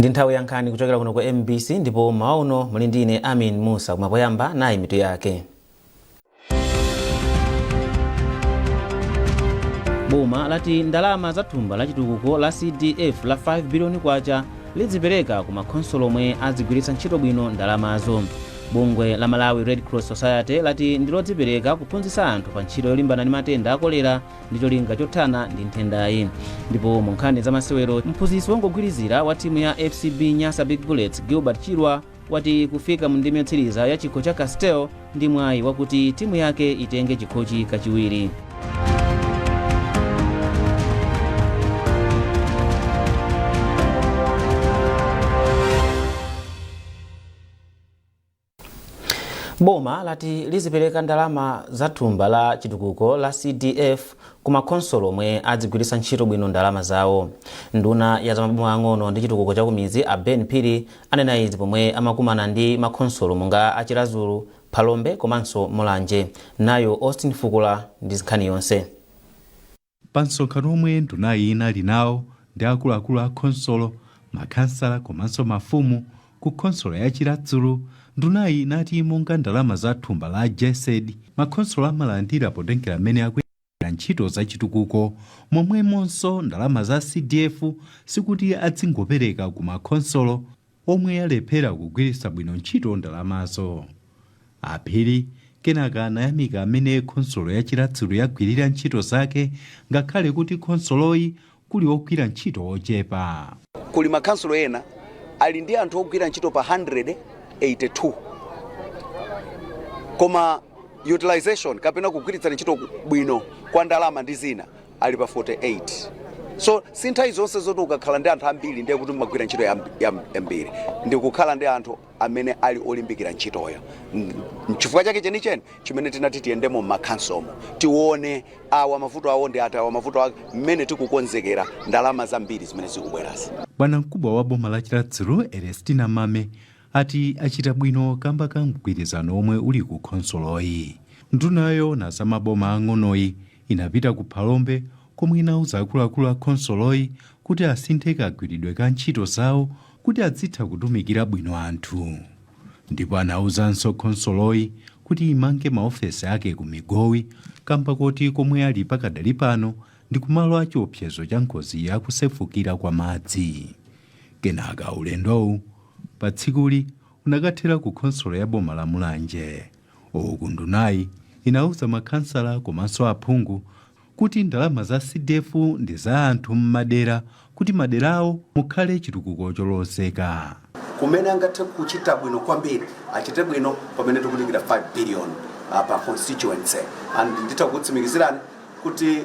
Ndi nthawi ya nkhani kuchokera kuno ku MBC, ndipo mmawa uno muli ndi ine Amin Musa. Koma poyamba, nayi mitu yake. Boma lati ndalama za thumba la chitukuko la CDF la 5 biliyoni kwacha lidzipereka ku makhonsolo omwe azigwiritsa ntchito bwino ndalamazo. Bungwe la Malawi Red Cross Society lati ndi lodzipereka kuphunzitsa anthu pa ntchito yolimbana ndi matenda a kolera ndi cholinga chothana ndi nthendayi. Ndipo mu nkhani za masewero, mphunzitsi wongogwirizira wa timu ya FCB Nyasa Big Bullets, Gilbert Chirwa, wati kufika mu ndime yotsiriza ya chikho cha Castel ndi mwayi wakuti timu yake itenge chikhochi kachiwiri. Boma lati lizipereka ndalama za thumba la chitukuko la CDF ku makhonsolo omwe adzigwiritsa ntchito bwino ndalama zawo. Nduna ya zamaboma ang'ono ndi chitukuko cha kumidzi, a Ben Phiri, anena izi pomwe amakumana ndi makhonsolo monga a Chiradzulu, Phalombe komanso Mulanje. Nayo Austin Fukula ndi nkhani yonse. Pa msonkhano omwe ndunayi inali nawo ndi akuluakulu a khonsolo, makhansala komanso mafumu ku khonsolo ya Chiradzulu, ndunayi inati monga ndalama za thumba la GESD makhonsolo amalandira potengera mmene akuyendera ntchito za chitukuko, momwemonso ndalama za CDF sikuti adzingopereka ku makhonsolo omwe alephera kugwiritsa bwino ntchito ndalamazo. A Phiri kenaka anayamika mmene khonsolo ya Chiradzulu yagwirira ntchito zake ngakhale kuti khonsoloyi kuli ogwira ntchito ochepa. Kuli makhansolo ena ali ndi anthu ogwira ntchito pa 182, koma utilization kapena kugwiritsana ntchito bwino kwa ndalama ndi zina ali pa 48. So si nthawi zonse zoti ukakhala ndi anthu ambiri ndiye kuti mumagwira ntchito yambiri. Ndi kukhala ndi anthu amene ali olimbikira ntchitoyo. Nchifukwa chake chenicheni chimene tinati tiyendemo m'makhansomo, tione awa mavuto awo ndi ati, awa mavuto awo, mmene tikukonzekera ndalama zambiri zimene zikubwerazi. Bwanamkubwa wa boma la Chiradzulu, Ernestina Mame, ati achita bwino kamba ka mgwirizano omwe uli ku khonsoloyi. Nduna yoona za maboma ang'onoyi inapita ku Phalombe komwe inauza akuluakulu a khonsoloyi kuti asinthe kagwiridwe ka ntchito zawo kuti adzitha kutumikira bwino anthu. Ndipo anauzanso khonsoloyi kuti imange maofesi ake ku Migowi kamba koti komwe ali pakadali pano ndi kumalo a chiopsezo cha ngozi ya kusefukira kwa madzi. Kenaka ulendowu pa tsikuli unakathera ku khonsolo ya boma la Mulanje. Uku ndunayi inauza makhansala komanso aphungu kuti ndalama za CDF ndi za anthu m'madera kuti maderawo mukhale chitukuko cholozeka. Kumene angathe kuchita bwino kwambiri, achite bwino pamene tikudikira 5 billion pa constituency. And nditha kutsimikizirani kuti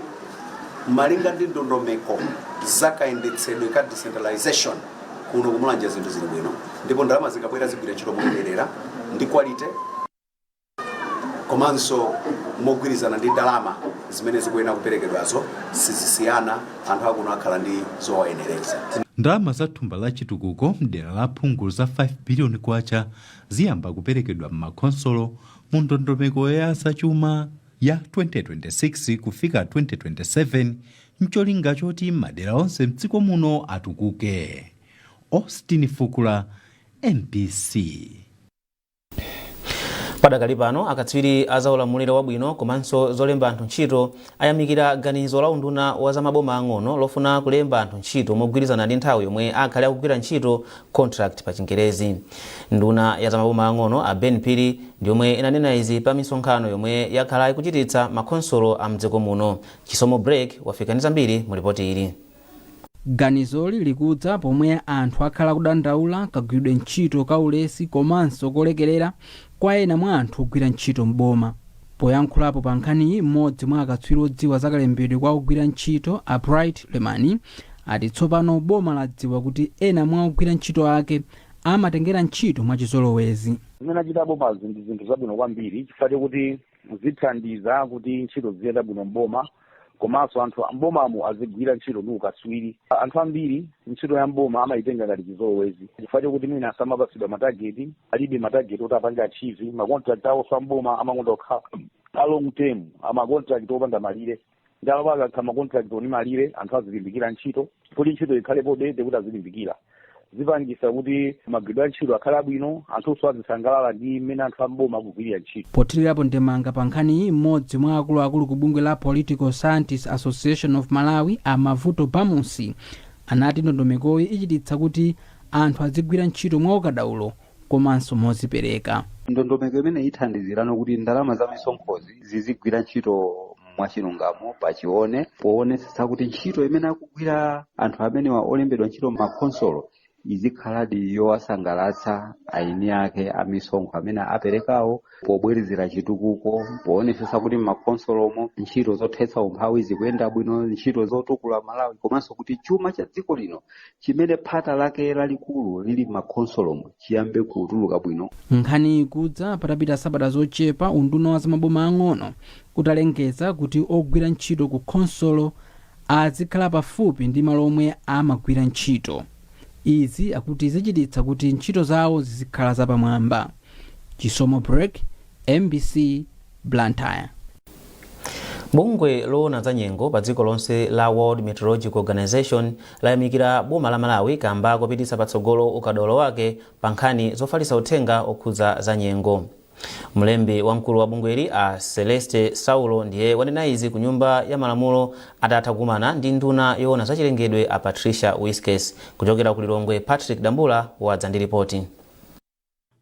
malinga ndi ndondomeko zakayendetsedwe ka decentralization, kuno kumulanje zinthu zili bwino, ndipo ndalama zikabwera zigwira ntchito moyenerera ndi quality komanso mogwirizana ndi ndalama zimene zikuyenera kuperekedwazo, sizisiyana. Anthu akuno akhala ndi zowayenereza. Ndalama za thumba la chitukuko mdera la phungu za 5 biliyoni kwacha ziyamba kuperekedwa m'makhonsolo mu ndondomeko ya zachuma ya 2026 kufika 2027 mcholinga choti madera onse mdziko muno atukuke. Austin Fukula, MBC. Padakali pano, akatswiri a zaulamuliro wabwino komanso zolemba anthu ntchito ayamikira ganizo la unduna wa zamaboma ang'ono lofuna kulemba anthu ntchito mogwirizana ndi nthawi yomwe akhale akugwira ntchito, contract pa Chingerezi. Nduna ya zamaboma ang'ono, a Ben Phiri, ndi yomwe inanena izi pa misonkhano yomwe yakhala ikuchititsa makhonsolo a mdziko muno. Chisomo Break wafika ndi zambiri mu ripoti ili. Ganizoli likudza pomwe anthu akhala kudandaula kagwiridwe ntchito ka ulesi komanso kolekerera kwa ena mwa anthu ogwira ntchito m'boma. Poyankhulapo pa nkhaniyi, mmodzi mwa akatswiri odziwa za kalembedwe kwa ogwira ntchito, a Bright Lemani, ati tsopano boma ladziwa kuti ena mwa ogwira ntchito ake amatengera ntchito mwachizolowezi. Zimene achita bomazi ndi zinthu zabwino kwambiri chifukwa chokuti zithandiza kuti ntchito ziyenda bwino mboma, komanso anthu mbomamo azigwira ntchito ndi ukaswiri. Anthu ambiri ntchito ya mboma amayitenga ngati chizolowezi chifukwa chokuti mwina samapatsidwa ma target, alibe ma target oti apange achieve. Ma contract awo amboma amakonda kukhala a long term, ama contract opanda malire. Ndi apo akakhala ma contract oni malire, anthu azilimbikira ntchito kuti ntchito ikhalepobe, ndikuti azilimbikira. Zipangisa kuti magwiridwe a ntchito akhale abwino, anthunso azisangalala ndi mmene anthu amboma akugwirira ntchito. Pothirirapo ndemanga pa nkhaniyi, mmodzi mwa akuluakulu ku bungwe la Political Scientists Association of Malawi, a Mavuto Bamusi, anati ndondomekoyi ichititsa kuti anthu azigwira ntchito mwaukadaulo komanso mozipereka. Ndondomeko imene ithandizirano kuti ndalama za misonkhozi zizigwira ntchito mwachilungamo, pachione poonetsetsa kuti ntchito imene akugwira anthu amenewa olembedwa ntchito makhonsolo izikhaladi yowasangalatsa aini ake amisonkho amene aperekawo, pobwerezera chitukuko, poonetsetsa kuti m'makhonsolomo ntchito zothetsa umphawi zikuyenda bwino, ntchito zotukula Malawi, komanso kuti chuma cha dziko lino chimene phata lake lalikulu lili m'makhonsolomo chiyambe kutuluka bwino. Nkhani ikudza patapita sabata zochepa unduna wa zamaboma ang'ono utalengeza kuti ogwira ntchito ku khonsolo azikhala pafupi ndi malo omwe amagwira ntchito. Izi akuti zichititsa kuti ntchito zawo zizikhala zapamwamba. Chisomo Break, MBC, Blantyre. Bungwe loona za nyengo pa dziko lonse la World Meteorological Organization layamikira boma la Malawi kamba kopititsa patsogolo ukadaulo wake pa nkhani zofalitsa uthenga okhudza za nyengo. Mlembi wamkulu wa bungweli, a Celeste Saulo, ndiye wanena izi ku Nyumba ya Malamulo atatha kukumana ndi nduna yoona zachilengedwe, a Patricia Wiskes. Kuchokera ku Lilongwe, Patrick Dambula wadza ndi ripoti.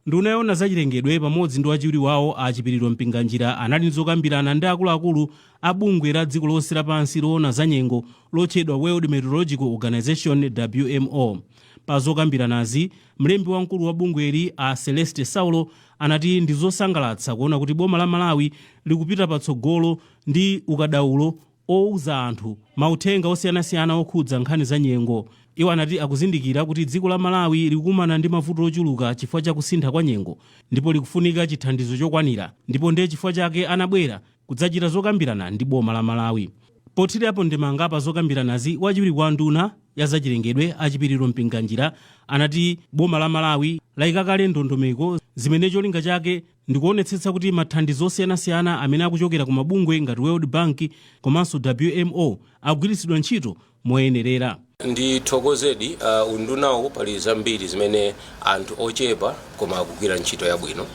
Nduna yoona zachilengedwe pamodzi ndi wachiwiri wawo, a Chipiriro Mpinganjira, anali zokambirana ndi akuluakulu a bungwe la dziko lonse lapansi loona za nyengo lotchedwa World Meteorological Organization, WMO. Pa zokambiranazi, mlembi wamkulu wa bungweli, a Celeste Saulo, anati ndi zosangalatsa kuona kuti boma la Malawi likupita patsogolo ndi ukadaulo owuza anthu mauthenga osiyanasiyana okhudza nkhani za nyengo. Iwo anati akuzindikira kuti dziko la Malawi likukumana ndi mavuto ochuluka chifukwa cha kusintha kwa nyengo ndipo likufunika chithandizo chokwanira, ndipo ndiye chifukwa chake anabwera kudzachita zokambirana ndi boma la Malawi. Pothirirapo ndemanga pa zokambiranazi, wachiwiri kwa nduna ya zachilengedwe, a Chipiriro Mpinganjira, anati boma la Malawi layika kale ndondomeko zimene cholinga chake ndikuonetsetsa kuti mathandizo osiyanasiyana amene akuchokera ku mabungwe ngati World Bank komanso WMO agwiritsidwa ntchito moyenerera. Ndithokozedi undunawu. Pali zambiri zimene anthu ochepa koma akugwira ntchito yabwino.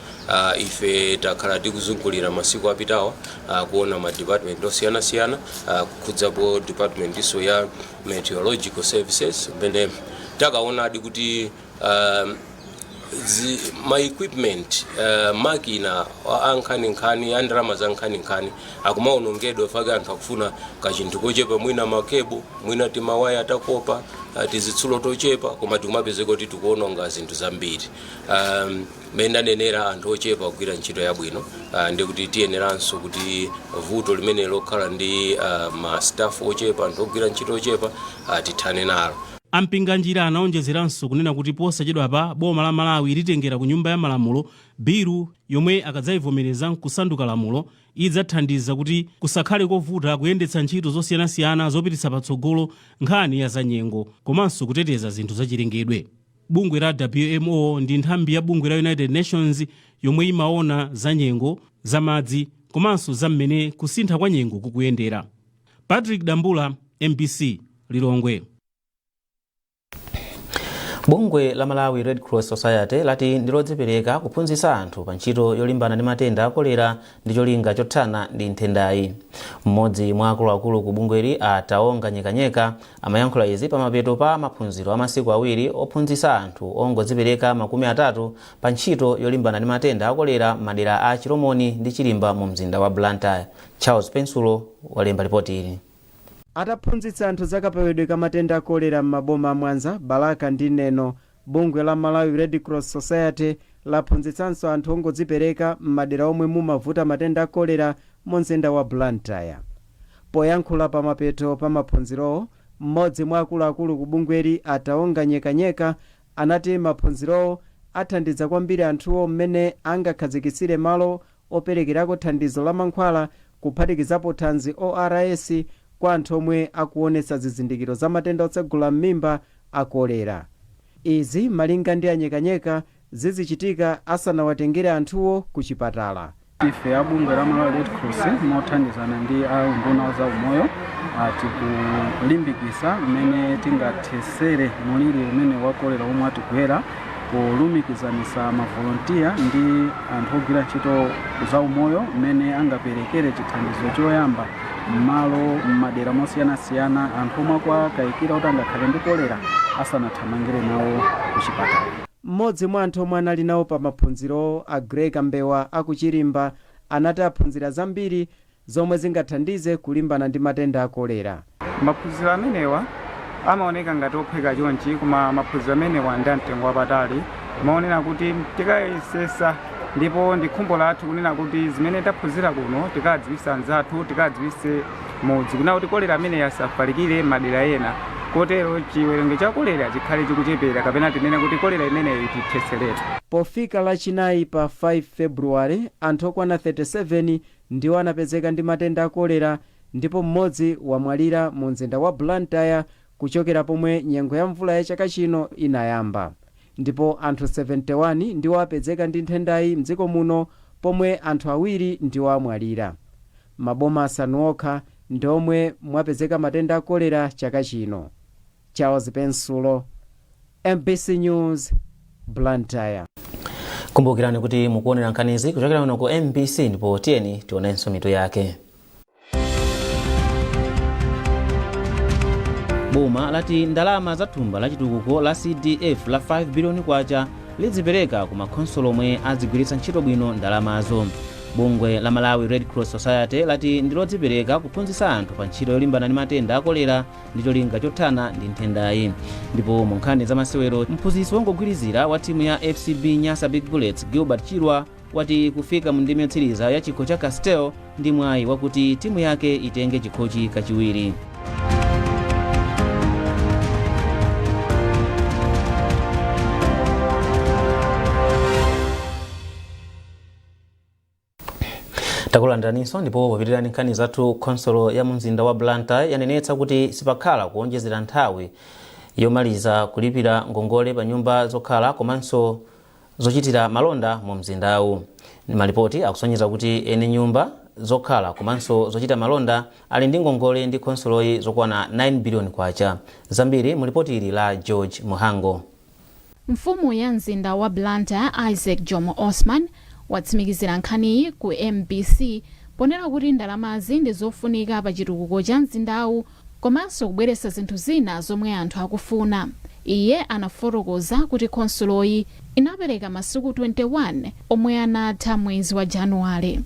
Ife takhala tikuzungulira masiku apitawa kuona ma department osiyanasiyana, kukhudzapo department iso ya meteorological services, mmene takaonadi kuti ma equipment, makina ankhaninkhani, a ndalama za nkhaninkhani, akumaonongedwa fake anthu akufuna kachinthu kochepa, mwina ma cable, mwina timawaya ta copper, tizitsulo tochepa, koma tikumapezeka kuti tikuononga zinthu zambiri. Mmene ndanenera, anthu ochepa kugwira ntchito yabwino, ndikuti tiyeneranso kuti vuto limene lokhala ndi ma staff ochepa, anthu ogwira ntchito ochepa, tithane nalo. A Mpinganjira anaonjezeranso kunena kuti posachedwapa boma la Malawi litengera ku Nyumba ya Malamulo bilu yomwe akadzayivomereza nkusanduka lamulo idzathandiza kuti kusakhale kovuta kuyendetsa ntchito zosiyanasiyana zopititsa patsogolo nkhani ya zanyengo komanso kuteteza zinthu zachilengedwe. Bungwe la WMO ndi nthambi ya bungwe la United Nations yomwe imaona za nyengo, zamadzi komanso za mmene kusintha kwa nyengo kukuyendera. Patrick Dambula, MBC, Lilongwe. Bungwe la Malawi Red Cross Society lati ndi lodzipereka kuphunzitsa anthu pa ntchito yolimbana ndi matenda a kolera ndi cholinga chothana ndi nthendayi. Mmodzi mwa akuluakulu ku bungweli, a Taonga Nyekanyeka, amayankhula izi pamapeto pa maphunziro a masiku 2 ophunzitsa anthu ongodzipereka 30 pa ntchito yolimbana ndi matenda a kolera m'madera a Chilomoni ndi Chilimba mu mzinda wa Blantyre. Charles Pensulo walemba ripoti ili. Ataphunzitsa anthu zakapewedwe ka matenda a kolera m'maboma a Mwanza, Balaka ndi Neno, bungwe la Malawi Red Cross Society laphunzitsanso anthu ongodzipereka m'madera omwe mumavuta matenda a kolera mu mzinda wa Blantyre. Poyankhula pamapeto pa maphunzirowo, mmodzi mwa akuluakulu ku bungweli, a Taonga Nyekanyeka, anati maphunzirowo athandiza kwambiri anthuwo mmene angakhazikitsire malo operekerako thandizo la mankhwala, kuphatikizapo thanzi ORS, kwa anthu omwe akuonetsa zizindikiro za matenda otsegula m'mimba a kolera. Izi, malinga ndi Anyekanyeka, zizichitika asanawatengere anthuwo ku chipatala. Ife a bungwe la Malawi Red Cross, mothandizana ndi a unduna za umoyo, Tikulimbikisa mmene tingathesere muliri umene wa kolera omwe atigwera polumikizanisa mavolontiya ndi anthu ogwira ntchito zaumoyo, mmene angaperekere chithandizo choyamba m'malo m'madera mosiyanasiyana anthu omwe akuwakayikira kuti angakhale ndi kolera asanathamangire nawo kuchipatala. Mmodzi mwa anthu omwe anali nawo pa maphunziro, a Grey Kambewa akuchirimba, anati aphunzira zambiri zomwe zingathandize kulimbana ndi matenda a kolera. Maphunziro amenewa amaoneka ngati ophweka chonchi, koma maphunziro amenewa ndi amtengo wapatali. Maonera kuti tikayesesa, ndipo ndi khumbo lathu kunena kuti zimene taphunzira kuno tikadziwisa anzathu, tikadziwise mudzi, kunena kuti kolera ameneyi asafalikire madera ena, kotero chiwerengero cha kolera chikhale chikuchepera, kapena tinene kuti kolera imeneyi titheseretu. Pofika Lachinayi pa 5 Februwale, anthu okwana 37 ndiwo anapezeka ndi matenda a kolera ndipo mmodzi wamwalira mu mzinda wa Blantyre kuchokera pomwe nyengo ya mvula ya chaka chino inayamba. Ndipo anthu 71 ndiwo apezeka ndi nthendayi mdziko muno, pomwe anthu awiri ndiwo amwalira. Maboma asanu okha ndi omwe mwapezeka matenda a kolera chaka chino. Charles Pensulo, MBC News, Blantyre. Kumbukirani kuti mukuonera nkhanizi kuchokera kuno ku MBC, ndipo tiyeni tionenso mitu yake. Boma lati ndalama za thumba la chitukuko la CDF la 5 biliyoni kwacha lidzipereka ku makhonsolo omwe azigwiritsa ntchito bwino ndalamazo. Bungwe la Malawi Red Cross Society lati ndilodzipereka kuphunzitsa anthu pa ntchito yolimbana ndi matenda a kolera ndi cholinga chothana ndi nthendayi. Ndipo mu nkhani za masewero, mphunzitsi wongogwirizira wa timu ya FCB Nyasa Big Bullets, Gilbert Chirwa, wati kufika mu ndime yotsiriza ya chikho cha Castel ndi mwayi wakuti timu yake itenge chikhochi kachiwiri. Takulandiraninso, ndipo popitirani nkhani zathu, khonsolo ya mumzinda wa Blantyre yanenetsa kuti sipakhala kuonjezera nthawi yomaliza kulipira ngongole pa nyumba zokhala komanso zochitira malonda mu mzindawu. Malipoti akusonyeza kuti eni nyumba zokhala komanso zochita malonda ali ndi ngongole ndi khonsoloyi zokwana 9 biliyoni kwacha. Zambiri mu lipoti ili la George Muhango. Mfumu ya mzinda wa Blantyre, Isaac Jomo Osman, watsimikizira nkhaniyi ku MBC ponena kuti ndalamazi ndi zofunika pa chitukuko cha mzindawu komanso kubweretsa zinthu zina zomwe anthu akufuna. Iye anafotokoza kuti khonsoloyi inapereka masiku 21 omwe anatha mwezi wa Januwale.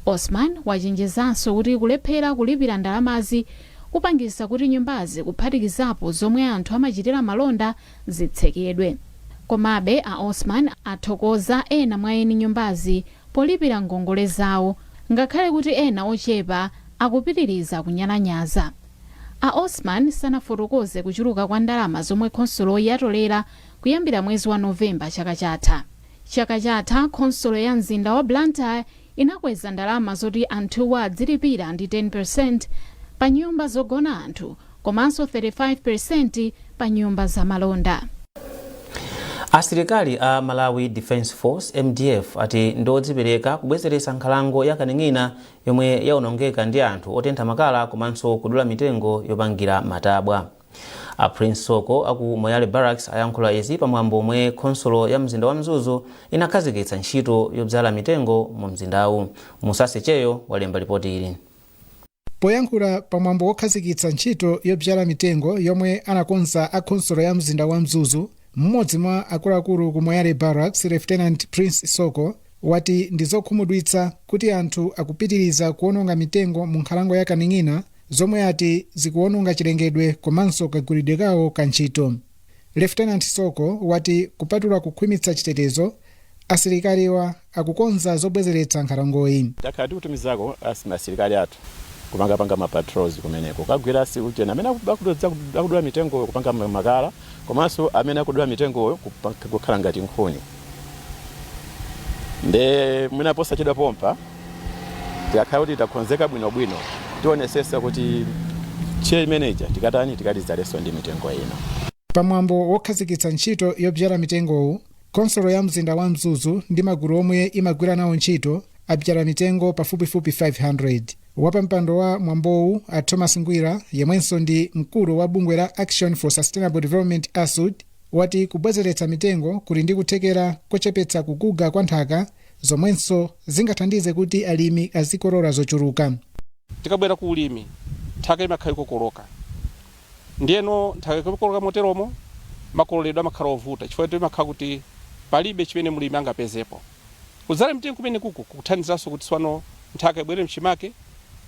Osman wachenjezanso kuti kulephera kulipira ndalamazi kupangisa kuti nyumbazi, kuphatikizapo zomwe anthu amachitira malonda, zitsekedwe. Komabe a Osman athokoza ena mwa eni nyumbazi polipira ngongole zawo, ngakhale kuti ena ochepa akupitiriza kunyalanyaza. A Osman sanafotokoze kuchuluka kwa ndalama zomwe khonsoloyi yatolera kuyambira mwezi wa Novemba chaka chatha. Chaka chatha khonsolo ya mzinda wa Blantyre inakweza ndalama zoti anthuwa adzilipira ndi 10% pa nyumba zogona anthu komanso 35% pa nyumba zamalonda. Asilikali a Malawi Defence Force, MDF, ati ndiodzipereka kubwezeretsa nkhalango ya Kaning'ina yomwe yaonongeka ndi anthu otentha makala komanso kudula mitengo yopangira matabwa. A Prince Soko aku Moyale Barracks ayankhula izi pamwambo omwe khonsolo ya mzinda wa Mzuzu inakhazikitsa ntchito yodzala mitengo mu mzindawu. Musase Cheyo walemba ripoti ili. Poyankhula pamwambo wokhazikitsa ntchito yodzala mitengo yomwe anakonza a khonsolo ya mzinda wa Mzuzu, mmodzi mwa akuluakulu ku Moyale Barracks, Lieutenant Prince Soko, wati ndi zokhumudwitsa kuti anthu akupitiriza kuononga mitengo mu nkhalango ya Kaning'ina, zomwe ati zikuononga chilengedwe komanso kagwiridwe kawo ka ntchito. Lieutenant Soko wati kupatula kukhwimitsa chitetezo, asilikaliwa akukonza zobwezeretsa nkhalangoyi. Takhala tikutumizako asilikali athu kupangapanga ma patrols kumeneko, kagwira asilikali amene akudula mitengoyo kupanga makala, komanso amene akudula mitengoyo kukhala ngati nkhuni. Nde mwina posachedwa pompa tikakhala kuti takonzeka bwinobwino, tionesesa kuti tchire imeneja tikatani, tikatizalenso ndi mitengo ina. Pamwambo wokhazikitsa ntchito yodzala mitengowu, khonsolo ya mzinda wa Mzuzu ndi magulu omwe imagwira nawo ntchito adzala mitengo pafupifupi 500. Wapampando wa mwambowu, a Thomas Ngwira, yemwenso ndi mkulu wa bungwe la Action for Sustainable Development, ASUD, wati kubwezeretsa mitengo kuli ndi kuthekera kochepetsa kuguga kwa nthaka, zomwenso zingathandize kuti alimi azikolola zochuluka. Tikabwera ku ulimi, nthaka imakhala ikokoloka. Ndiyeno nthaka ikokoloka moteromo, makololedwe amakhala ovuta, chifukwa imakhala kuti palibe chimene mulimi angapezepo. Kudzala mitengo kumene kuku kukuthandizanso kuti tsopano nthaka ibwere mchimake,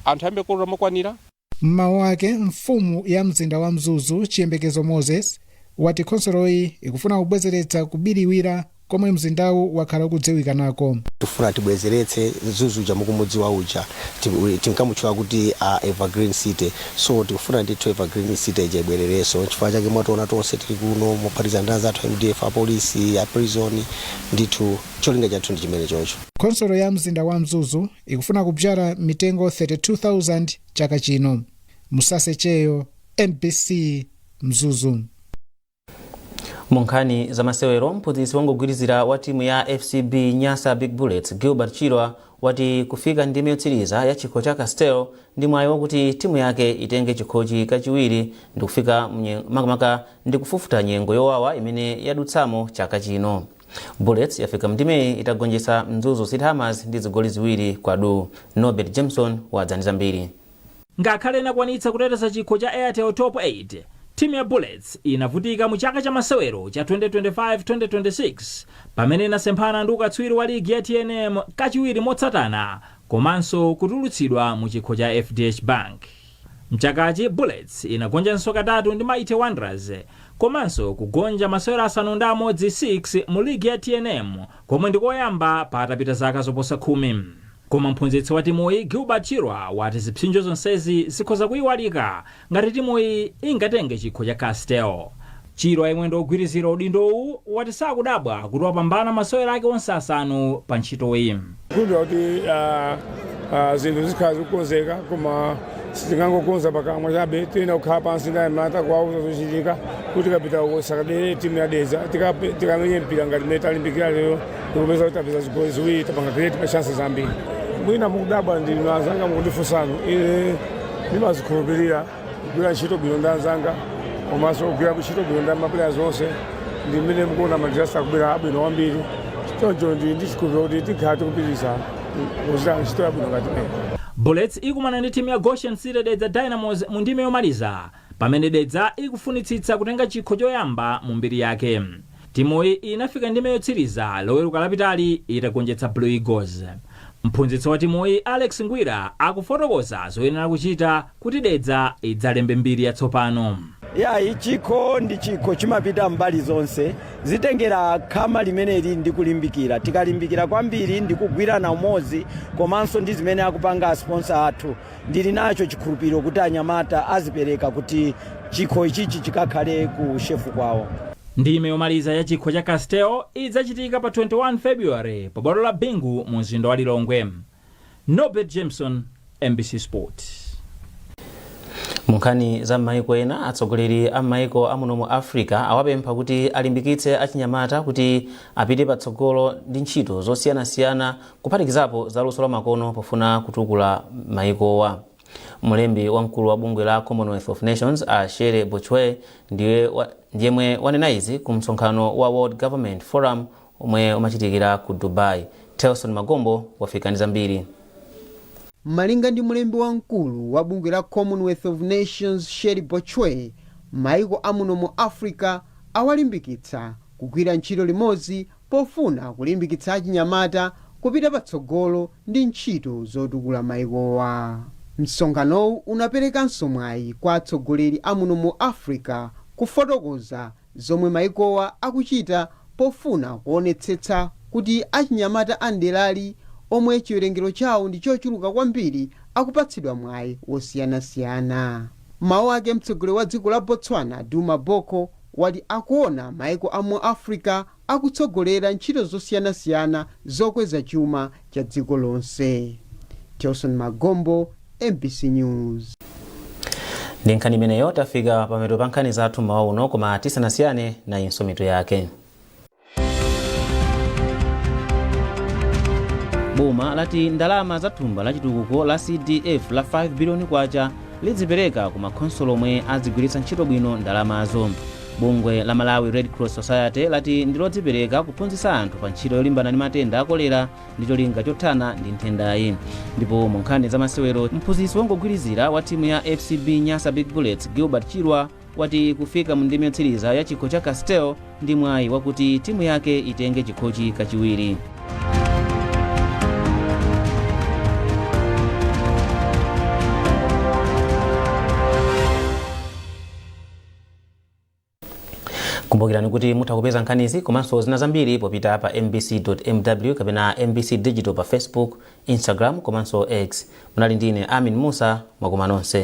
anthu ayambe kukolola mokwanira. Mmawu ake, mfumu ya mzinda wa Mzuzu, Chiyembekezo Moses, wati khonsoloyi ikufuna kubwezeretsa kubiriwira komwe mzindawu wakhala ukudziwika nako. Tifuna tibwezeretse Mzuzu uja mukumudziwa uja, tinkamutchula kuti Evergreen City. So tikufuna ndithu Evergreen City ija ibwererenso. Chifukwa chake mwationa tonse tili kuno, mophatiza ndi anzathu MDF, apolisi, a prison. Ndithu cholinga chathu ndi chimene chocho. Khonsolo ya mzinda wa Mzuzu ikufuna kubzala mitengo 32,000 chaka chino. Musase Cheyo, MBC, Mzuzu. Mu nkhani za masewero, mphunzitsi wongogwirizira wa timu ya FCB Nyasa Big Bullets, Gilbert Chirwa, wati kufika ndime yotsiriza ya chikho cha Castel ndi mwayi wakuti timu yake itenge chikhochi kachiwiri ndikufika makamaka ndi kufufuta nyengo yowawa imene yadutsamo chaka chino. Bullets yafika mndimeyi itagonjetsa Mzuzu City Hammers ndi zigoli 2-0. Norbert Jameson wadza ndi zambiri. Ngakhale inakwanitsa kuteteza chikho cha Airtel Top 8, timu ya Bullets inavutika mu chaka cha masewero cha 2025-2026 pamene inasemphana ndi ukatswiri wa ligi ya TNM kachiwiri motsatana komanso kutulutsidwa mu chikho cha FDH Bank. Mchakachi Bullets inagonjanso katatu ndi Mighty Wanderers komanso kugonja masewero 6 6 mu ligi ya TNM, komwe ndikoyamba patapita zaka zoposa 10. Koma mphunzitsi wa timuyi, Gilbert Chirwa, wati zipsinjo zonsezi zikhoza kuyiwalika ngati timuyi ingatenge chikho cha Castel. Chirwa, yemwe ndi ogwirizira udindowu, wati sakudabwa kuti wapambana masewero ake onse 5 pa ntchitoyi. Kundwa kuti zinthu zikhala zikukonzeka, koma sitingangokonza pakamwa chabe. Tiyena kukhala pansi ndi anyamata, kuwauza zochitika kuti tikapita uko sakadere timu ya Dedza, tikamenye mpira ngati mmene talimbikira lero, ndikupeza kuti tapeza zigoli 2, tapanga create ma chances ambiri. Mwina mukudabwa ndinu anzanga mukundifunsanu. Ine ndimazikhulupirira, kugwira ntchito bwino ndi anzanga komanso kugwira ntchito bwino ndi ma players onse, ndi mmene mukuona ma results akubwera abwino kwambiri. Choncho ndi chikhulupiriro kuti tikhala tikupitiriza kuchita ntchito yabwino ngati imene. Bullets ikumana ndi timu ya Goshen City Dedza Dynamos mu ndime yomaliza, pamene Dedza ikufunitsitsa kutenga chikho choyamba mu mbiri yake. Timuyi inafika ndime yotsiriza Loweruka lapitali itagonjetsa Blue Eagles. Mphunzitsi wa timuyi, Alex Ngwira, akufotokoza zoyenera kuchita kuti Dedza idzalembe mbiri yatsopano. Yayi, chikho ndi chikho, chimapita mbali zonse. Zitengera khama limeneli ndi kulimbikira. Tikalimbikira kwambiri ndi kugwirana umodzi komanso ndi zimene akupanga a sponsor athu, ndili nacho chikhulupiriro kuti anyamata azipereka kuti chikho ichichi chikakhale ku shelf kwawo. Ndime yomaliza ya chikho cha Castel idzachitika pa 21 February pa bwalo la Bingu mu mzinda wa Lilongwe. Norbert Jameson, MBC Sport. Mu nkhani za m'mayiko ena, atsogoleri a m'mayiko amuno mu Africa awapempha kuti alimbikitse achinyamata kuti apite patsogolo ndi ntchito zosiyanasiyana, kuphatikizapo zaluso lamakono, pofuna kutukula mayikowa. Mlembi wamkulu wa bungwe la Commonwealth of Nations, a Shirley Botchwey, ndiyemwe wanena izi ku msonkhano wa World Government Forum omwe umachitikira ku Dubai. Telson Magombo wafika ndi zambiri. Malinga ndi mlembi wamkulu wa bungwe la Commonwealth of Nations, Shirley Botchwey, maiko amuno mu Africa awalimbikitsa kugwira ntchito limodzi pofuna kulimbikitsa achinyamata kupita patsogolo ndi ntchito zotukula maikowa. Msonkhanowu unaperekanso mwayi kwa atsogoleri amuno mu Africa kufotokoza zomwe maikowa akuchita pofuna kuonetsetsa kuti achinyamata a mderali, omwe chiwerengero chawo ndi chochuluka kwambiri, akupatsidwa mwayi wosiyanasiyana. Mawu ake, mtsogoleri wa dziko la Botswana, Duma Boko, wati akuona maiko a mu Africa akutsogolera ntchito zosiyanasiyana zokweza chuma cha dziko lonse. Telson Magombo, MBC News. Ndi nkhani imeneyo tafika pamapeto pa nkhani zathu mmawa uno, koma tisanasiyane, nayinso mitu yake. Boma lati ndalama za thumba la chitukuko la CDF la 5 biliyoni kwacha lidzipereka ku makhonsolo omwe azigwiritsa ntchito bwino ndalamazo. Bungwe la Malawi Red Cross Society lati ndilodzipereka kuphunzitsa anthu pa ntchito yolimbana ndi matenda a kolera ndi cholinga chothana ndi nthendayi. Ndipo mu nkhani za masewero, mphunzitsi wongogwirizira wa timu ya FCB Nyasa Big Bullets Gilbert Chirwa wati kufika mu ndime yotsiriza ya chikho cha Castel ndi mwayi wakuti timu yake itenge chikhochi kachiwiri. Kumbukirani kuti mutha kupeza nkhanizi komanso zina zambiri popita pa mbc.mw kapena MBC Digital pa Facebook, Instagram komanso X. Munali ndine Amin Musa, mwakoma nonse.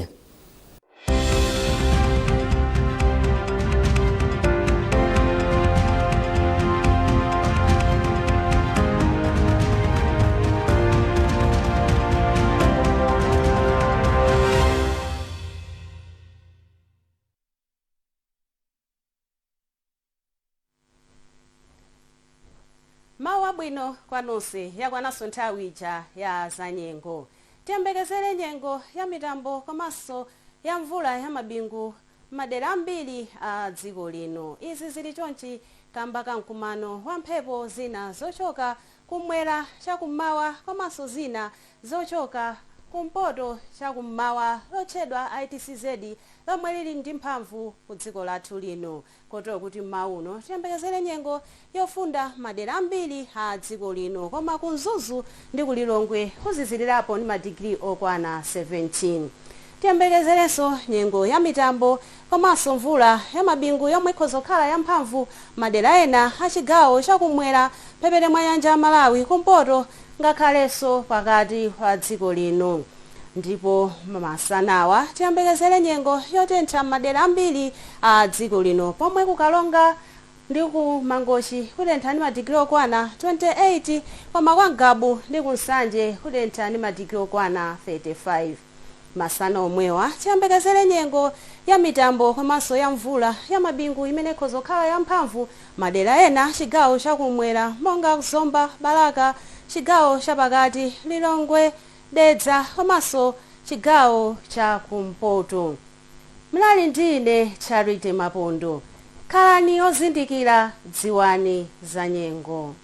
Mawu abwino kwa nonse. Yakwananso nthawi ija ya zanyengo. Tiyembekezere nyengo ya mitambo komanso ya mvula ya mabingu madera ambiri a dziko lino. Izi zili chonchi kamba ka mkumano wa mphepo zina zochoka kumwera chakummawa komanso zina zochoka kumpoto chakummawa lotchedwa ITCZ, lomwe lili ndi mphamvu ku dziko lathu lino, kotero kuti mmawa uno tiyembekezere nyengo yofunda madera ambiri a dziko lino, koma ku Mzuzu ndi ku Lilongwe kuzizirirapo ndi madigiri okwana 17. Tiyembekezerenso nyengo ya mitambo komanso mvula ya mabingu yomwe ikhoza kukhala yamphamvu madera ena a chigawo chakumwera, mphepete mwa nyanja ya Malawi, kumpoto ngakhalenso pakati pa dziko lino. Ndipo masanawa tiyembekezere nyengo yotentha madera ambiri a dziko lino, pomwe kukalonga ndi ku Mangochi kutentha ndi madigiri okwana 28, koma kwa Ngabu ndi ku Nsanje kutentha ndi madigiri okwana 35. Masana omwewa tiyembekezere nyengo ya mitambo komanso ya mvula ya mabingu imene ikhoza kukhala yamphamvu madera ena chigawo chakumwera monga Zomba, Balaka, chigawo chapakati, Lilongwe, Dedza komanso chigawo cha kumpoto. Mlali ndine Charity Mapondo. Khalani ozindikira, dziwani za nyengo.